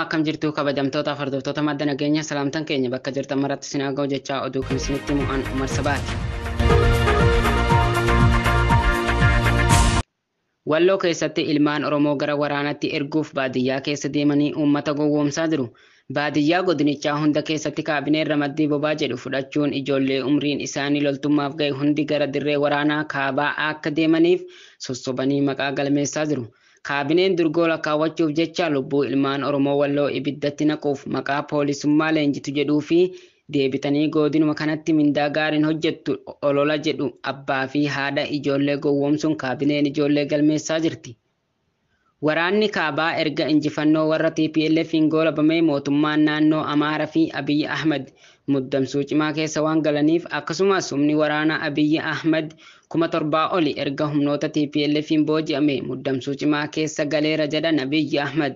Ashamaa akkam jirtu kabajamtoota hordoftoota madda nageenya salaamtan keenya bakka jirtan maratti isin haa ga'u jechaa oduu kan isinitti himu an Umar Sabaati. Walloo keessatti ilmaan Oromoo gara waraanaatti erguuf baadiyyaa keessa deemanii uummata gowwoomsaa jiru. Baadiyyaa godinichaa hunda keessatti kaabineen ramaddii bobaa jedhu fudhachuun ijoollee umriin isaanii loltummaaf ga'e hundi gara dirree waraanaa kaabaa akka deemaniif sossobanii maqaa galmeessaa jiru. Kaabineen durgoo lakkaawwachuuf jecha lubbuu ilmaan Oromoo Walloo ibiddatti naquuf maqaa poolisummaa leenjitu jedhuu fi deebitanii godinuma kanatti mindaa gaariin hojjettu olola jedhu abbaa fi haadha ijoollee gowwoomsuun kaabineen ijoollee galmeessaa jirti. Waraanni kaabaa erga injifannoo warra TPLF'n goolabamee mootummaan naannoo Amaaraa fi Abiyyi Ahmad muddamsuu cimaa keessa waan galaniif akkasumas humni waraanaa Abiyyi Ahmad 7,000 oli erga humnoota TPLF'n booji'ame muddamsuu cimaa keessa galeera jedhan Abiyyi Ahmad.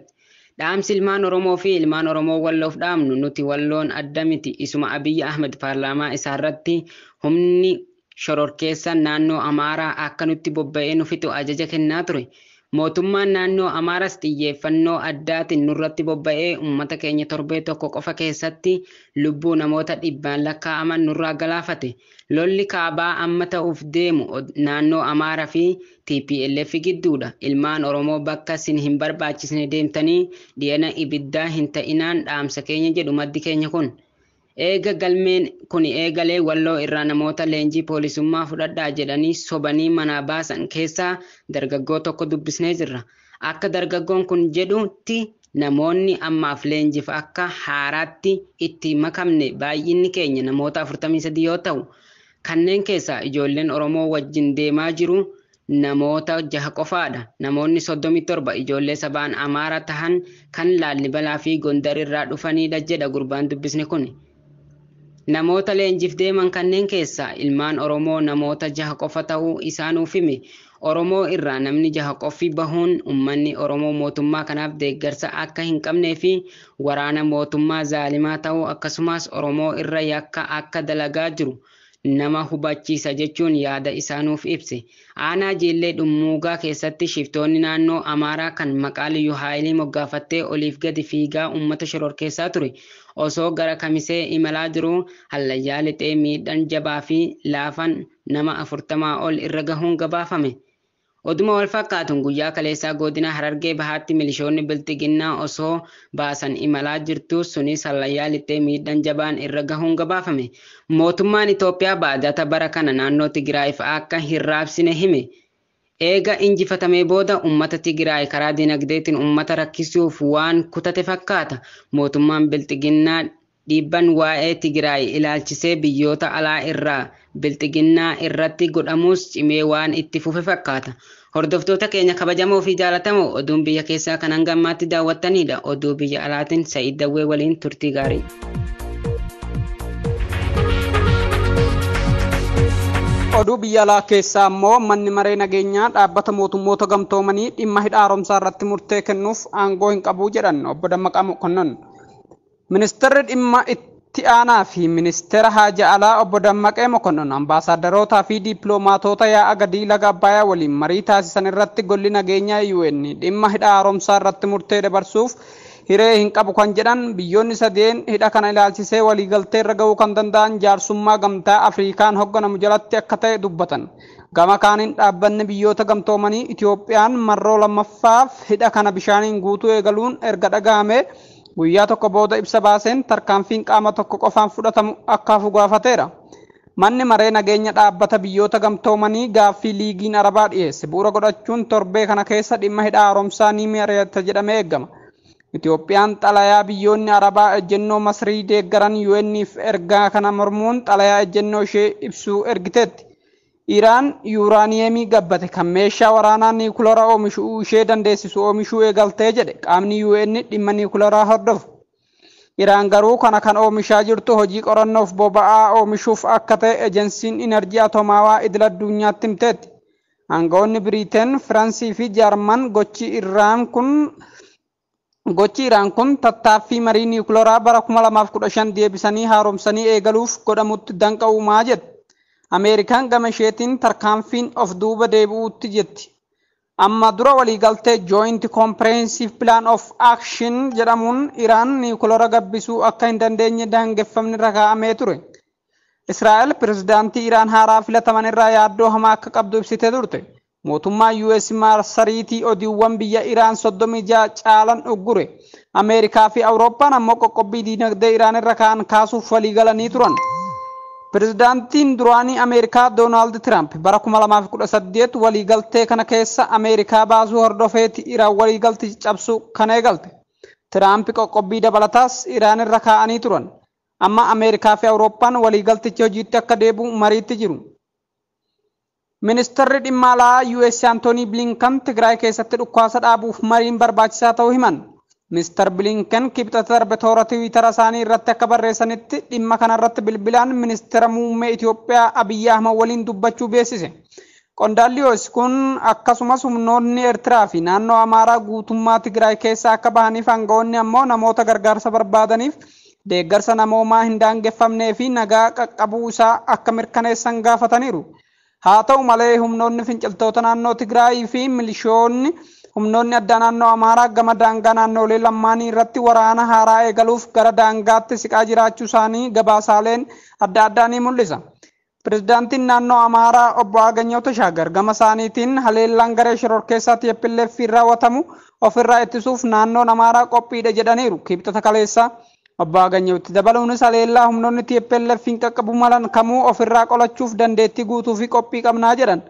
Dhaamsi ilmaan Oromoo fi ilmaan Oromoo Walloof dhaamnu nuti Walloon adda miti isuma Abiyyi Ahmad paarlaamaa isaarratti humni shororkeessan naannoo Amaaraa akka nutti bobba'ee nu fixu ajaja kennaa ture. Mootummaan naannoo Amaaras xiyyeeffannoo addaatiin nurratti bobba'ee uummata keenya torbee tokko qofa keessatti lubbuu namoota dhibbaan lakkaa'aman nurraa galaafate. Lolli kaabaa amma ta'uuf deemu naannoo Amaaraa fi TPLF gidduudha. Ilmaan Oromoo bakka isin hin barbaachisne deemtanii dhiyana ibiddaa hin ta'inaan dhaamsa keenya jedhu maddi keenya kun. Eega galmeen kun eegalee Walloo irraa namoota leenjii poolisummaa fudhadhaa jedhanii sobanii manaa baasan keessaa dargaggoo tokko dubbisnee jirra. Akka dargaggoon kun jedhutti namoonni ammaaf leenjiif akka haaraatti itti makamne baay'inni keenya namoota 43 yoo ta'u, kanneen keessaa ijoolleen Oromoo wajjin deemaa jiru namoota 6 qofaadha. Namoonni 37 ijoollee sabaan Amaaraa tahan kan Laallibalaa fi Gondar irraa dhufanidha jedha gurbaan dubbisne kun. Namoota leenjiif deeman kanneen keessaa ilmaan Oromoo namoota 6 qofa ta'uu isaanuuf hime. Oromoo irraa namni 6 qoffi bahuun uummanni Oromoo mootummaa kanaaf deeggarsa akka hin qabnee fi waraana mootummaa zaalimaa ta'uu akkasumas Oromoo irra yakka akka dalagaa jiru nama hubachiisa jechuun yaada isaanuuf ibse. Aanaa Jiillee Dhummuugaa keessatti shiftoonni naannoo Amaaraa kan maqaa Liyyuu Haayilii moggaafattee oliif gadi fiigaa uummata shororkeessaa ture. Osoo gara Kamisee imalaa jiruu hallayyaa lixee miidhaan jabaa fi laafan nama 40 ol irra gahuun gabaafame. Oduma wal fakkaatuun guyyaa kaleessaa godina Harargee Bahaatti milishoonni Bilxiginnaa osoo baasan imalaa jirtu sunis hallayyaa lixee miidhaan jabaan irra gahuun gabaafame. Mootummaan Itoophiyaa baajata bara kana naannoo Tigraayiif akka hin raabsine hime. Eega injifatamee booda uummata Tigraay karaa dinagdeetiin uummata rakkisuuf waan kutate fakkaata. Mootummaan Bilxiginnaa dhiibban waa'ee Tigraay ilaalchisee biyyoota alaa irraa Bilxiginnaa irratti godhamus cimee waan itti fufe fakkaata. Hordoftoota keenya kabajamoo fi jaalatamoo oduun biyya keessaa kan hanga ammaatti daawwattanidha. Oduu biyya alaatiin Sa'iid Dawwee waliin turtii gaarii. Oduu biyya alaa keessaa immoo manni maree nageenyaa dhaabbata mootummoota gamtoomanii dhimma hidha haaromsaa irratti murtee kennuuf aangoo hin qabu jedhan obbo Dammaqaa Mokonnon. Ministeerri dhimma itti aanaa fi ministeera haja alaa obbo Dammaqee Mokonnon ambaasaaddarootaa fi dippiloomaatota yaa'a gadii laga Abbayyaa waliin marii taasisan irratti golli nageenyaa UN dhimma hidha haaromsaa irratti murtee dabarsuuf hiree hin qabu kan jedhan biyyoonni sadeen hidha kana ilaalchisee waliigaltee irra ga'uu kan danda'an jaarsummaa gamtaa Afrikaan hoogganamu jalatti akka ta'e dubbatan. Gama kaaniin dhaabbanni biyyoota gamtoomanii Itoophiyaan marroo lammaffaaf hidha kana bishaaniin guutuu eegaluun erga dhaga'ame guyyaa tokko booda ibsa baaseen tarkaanfiin qaama tokko qofaan fudhatamu akka hafu gaafateera. Manni maree nageenya dhaabbata biyyoota gamtoomanii gaaffii liigiin Arabaa dhiyeesse bu'uura godhachuun torbee kana keessa dhimma hidha haaromsaa ni mari'ata jedhamee eegama. Itoophiyaan xalayaa biyyoonni Arabaa ejjennoo Masrii deeggaran UN'if ergaa kana mormuun xalayaa ejjennoo ishee ibsuu ergiteetti. Iraan yuuraaniyeemii gabbate kan meeshaa waraanaa niikuleraa oomishuu ishee dandeessisu oomishuu eegaltee jedhe qaamni UN dhimma niikuleraa hordofu. Iraan garuu kana kan oomishaa jirtu hojii qorannoof boba'aa oomishuuf akka ta'e ejensiin inerjii atoomaawaa idil addunyaatti himteetti. Aangawoonni Biriteen, Firaansii fi Jaarman gochi Iraan kun tattaaffii marii niikuleraa bara 2015 deebisanii haaromsanii eegaluuf godhamutti danqa uumaa jette. Ameerikaan gama isheetiin tarkaanfiin of duuba deebi'uutti jetti. Amma dura waliigaltee Joint Comprehensive Plan of Action jedhamuun Iraan niwukileera gabbisuu akka hin dandeenye daangeffamni irra kaa'amee ture. Israa'el pirezidaantii Iraan haaraa filataman irraa yaaddoo hamaa akka qabdu ibsitee turte. Mootummaan US marsariitii oduuwwan biyya Iraan 36 caalan uggure. Ameerikaa fi Awurooppaan ammoo qoqqobbii diinagdee Iraan irra kaa'an kaasuuf waliigalanii turan. Pirezidaantiin duraanii Ameerikaa Doonaald Tiraamp bara 2018 waliigaltee kana keessa Ameerikaa baasuu hordofeeti Iraan waliigalticha cabsuu kan eegalte. Tiraamp qoqqobbii dabalataas Iraan irra kaa'anii turan. Amma Ameerikaa fi Awurooppaan waliigaltichi hojiitti akka deebi'u mariitti jiru. Ministeerri dhimma alaa US Antoonii Bilinkan Tigraay keessatti dhukaasa dhaabuuf mariin barbaachisaa ta'uu himan. Ministeer Bilinkan kibxata darbe toora Tiwiitara isaanii irratti akka barreessanitti dhimma kanarratti bilbilaan ministeera muummee Itoophiyaa Abiyyi Ahmad waliin dubbachuu beeksise. Qondaalli US kun akkasumas humnoonni Eertiraa fi naannoo Amaaraa guutummaa Tigraay keessa akka bahaniif, aangawoonni ammoo namoota gargaarsa barbaadaniif deeggarsa namoomaa hin daangeffamnee fi nagaa qaqqabuu isaa akka mirkaneessan gaafataniiru. Haa ta'u malee, humnoonni finciltoota naannoo Tigraayii fi milishoonni humnoonni addaa naannoo Amaaraa gama daangaa naannolee lamaanii irratti waraana haaraa eegaluuf gara daangaatti siqaa jiraachuu isaanii gabaasaaleen adda addaa ni mul'isa. Pirezidaantiin naannoo Amaaraa obbo Aganyaw Tashaagar gama isaaniitiin haleellaan garee shororkeessaa TPLF raawwatamu ofirraa ittisuuf naannoon Amaaraa qophiidha jedhaniiru kibxata kaleessaa. Obbo Aganyawutti dabaluunis haleellaa humnoonni TPLF hin qaqqabu malan kamuu ofirraa qolachuuf dandeettii guutuu fi qophii qabnaa jedhan.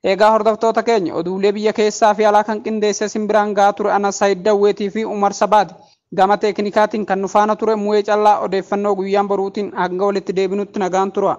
Egaa hordoftoota keenya, oduulee biyya keessaa fi alaa kan qindeesse simbiraan gahaa ture ana Saayid Dawweetii fi Umar Sabaati. Gama teeknikaatiin kan nu faana ture Mu'ee Callaa. Odeeffannoo guyyaan boruutiin hanga walitti deebinutti nagaan tura.